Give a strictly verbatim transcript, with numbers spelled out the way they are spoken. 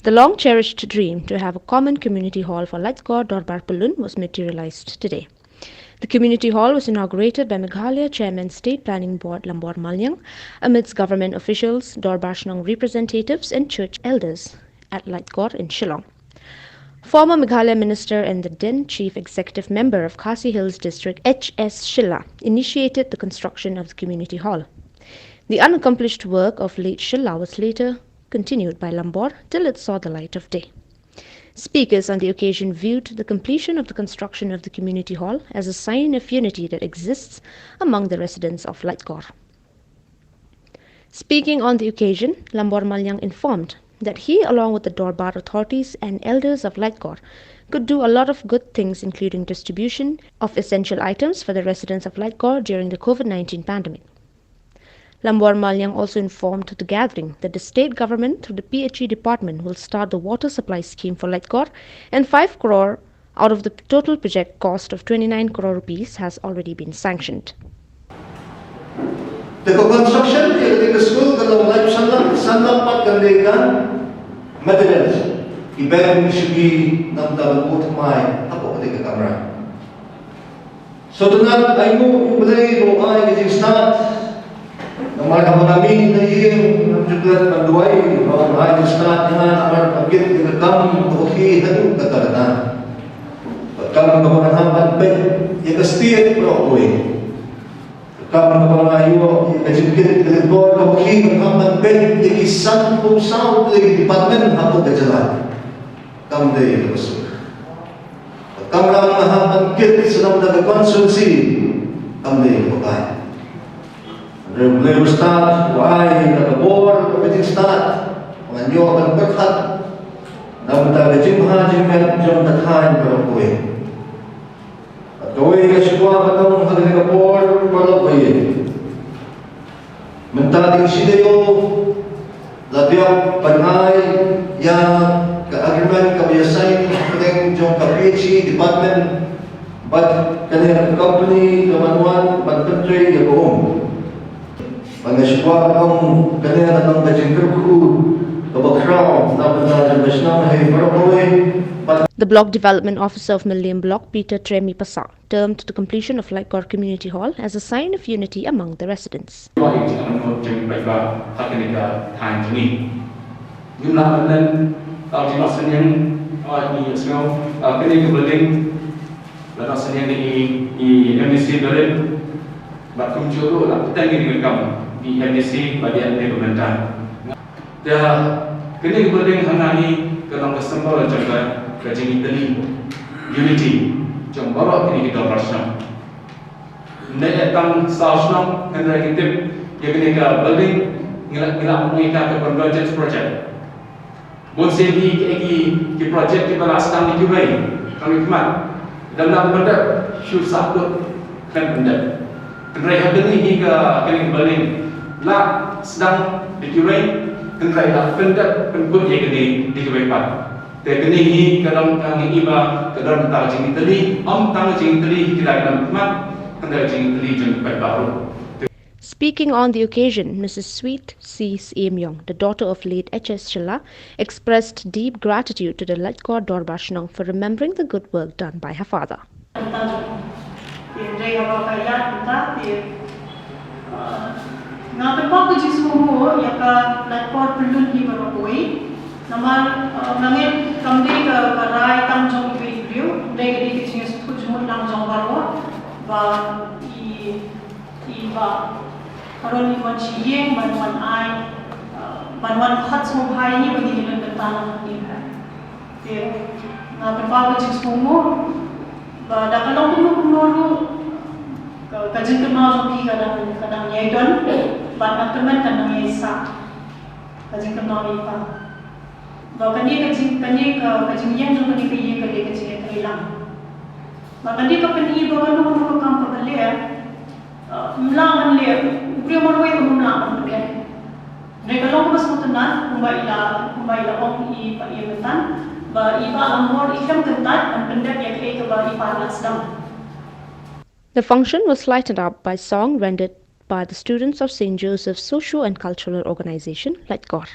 The long-cherished dream to have a common community hall for Laitkor Dorbar Pyllun was materialized today. The community hall was inaugurated by Meghalaya Chairman State Planning Board Lambor Maliang amidst government officials, Dorbar Shnong representatives and church elders at Laitkor in Shillong. Former Meghalaya Minister and the then Chief Executive Member of Khasi Hills District, H S Shylla, initiated the construction of the community hall. The unaccomplished work of late Shylla was later continued by Lambor till it saw the light of day. Speakers on the occasion viewed the completion of the construction of the community hall as a sign of unity that exists among the residents of Laitkor. Speaking on the occasion, Lambor Maliang informed that he, along with the Dorbar authorities and elders of Laitkor, could do a lot of good things, including distribution of essential items for the residents of Laitkor during the COVID nineteen pandemic. Lambor Maliang also informed the gathering that the state government, through the P H E department, will start the water supply scheme for Laitkor, and five crore out of the total project cost of twenty-nine crore rupees has already been sanctioned. Te ka construction ïa kane ka skul ka long laiphew san lak, san lak pat kan dei ka materials. Ki beng shuki namar ba mut mai hapoh kane ka kamra. Sngewtynnat, ainguh ïa U Blei ba u ai ka jingstad. Namar haba nga mih na ïing, ngam ju klet ban duwai ba u ai jingstad ïa nga namar ba kit ïa ka kam kaba khih haduh katta katta. Ka kam kaba nga hap ban peit ïa ka state baroh kawei. Ka kam kaba nga ïoh ïa ka jingkit ka jingkor kaba khih, nga hap ban peit ïa ki sanphew saw tylli ki department hapoh ka jylla. Kam dei kaba suk. Ka kamram nga hap ban kit sdang da ka constituency, kam dei kaba kai. Hynrei U Blei u stad, u ai da ka bor, ka jingstad, ba ngan ïoh ban pyrkhat na ka bynta ka jingbha jingmiat jong ka thaiñ baroh kawei. Bad kawei ka shuwa ka long ha kane ka por baroh kawei. Mynta dang shi taïew la dep ban ai ïa ka agreement kaba ïa sign hapdeng jong ka P H E department bad kane ka company ka ban wan ban pyntrei ïa ka um. Bad nga shu kwah ban ong kane ka long ka jingkyrkhu kaba khraw na bynta jong ka shnong ha baroh kawei. Bad The Block Development Officer of Mylliem Block, Peter Tremi Passah, termed the completion of Laitkor Community Hall as a sign of unity among the residents. Ba ïa ka jingmut jong ki paidbah ha kane ka thaiñ jong ngi. Ngim lah ban len tang jingnoh synñiang, ïa ngi ïohsngew, ah, kane ka building la noh synñiang da i, i M D C Berin. Bad kumjuh ruh la bteng ïa ka kam i M D C ba dei ka mynta. Te kane ka building hangne ka long ka symbol jong ka, ka jingïatylli, unity jong baroh kine ki dorbar shnong. Ym dei tang saw shnong, hynrei ngi tip ïa kane ka building ngi la, ngi la ong ïa ka Convergence Project. Bun sien hi ki, ki, ki project kiba la sdang da kiwei, tang ki khmat. Lada ym pyndep, shu sah lut, khlem pyndep. Hynrei ha kane hi ka, kane ka building la sdang da kiwei, hynrei la pyndep, pynkut ïa kane da kiwei pat. Te kane hi ka long, ka ngi i ba ka don tang jingïatylli, ym tang jingïatylli ki da ki don khmat, hynrei jingïatylli jong ki paidbah ruh. Speaking on the occasion, Missus Sweet C Syiem Yong, the daughter of late H S Shylla, expressed deep gratitude to the Laitkor Dorbar Shnong for remembering the good work done by her father. Te hynrei haba ka ïaid mynta te, uh, nga pynpaw ka jingsngewnguh ïa ka Laitkor Pyllun hi baroh kawei. Namar, uh, nga ngeit kam dei ka, ka rai tang jong iwei i briew, hynrei ka dei ka jingïasngewthuh jingmut lang jong baroh ba i I Bah Aaron i wan sha ïing ban wan ai, uh, ban wan khot sngewbha ïa ngi ba ngin ïa don bynta lang hangne. Te nga pynpaw ka jingsngewnguh ba da ka long kumno kumno ruh ka, ka jingkynmaw jong phi ka dang, ka dang ïai don bad nga kyrmen ka dang ïai sah ka jingkynmaw ïa phi. Ba kane ka jing, kane ka, ka jingïeng jong kane ka ïing ka dei ka jingïatreilang. Ba kane ka pyni ba kano kano ka kam kaba leh, uh, ym lah ban leh, u briew marwei um lah ban leh. Hynrei ka long kaba sngewtynnat kumba i la, kumba i la ong i Bah Ïaimyntan, ba i Bah Lambor i khlem kyntait ban pyndep ïa kaei kaba i pa i la sdang. The function was lighted up by song rendered by the students of Saint Joseph's Socio and Cultural Organization, Laitkor.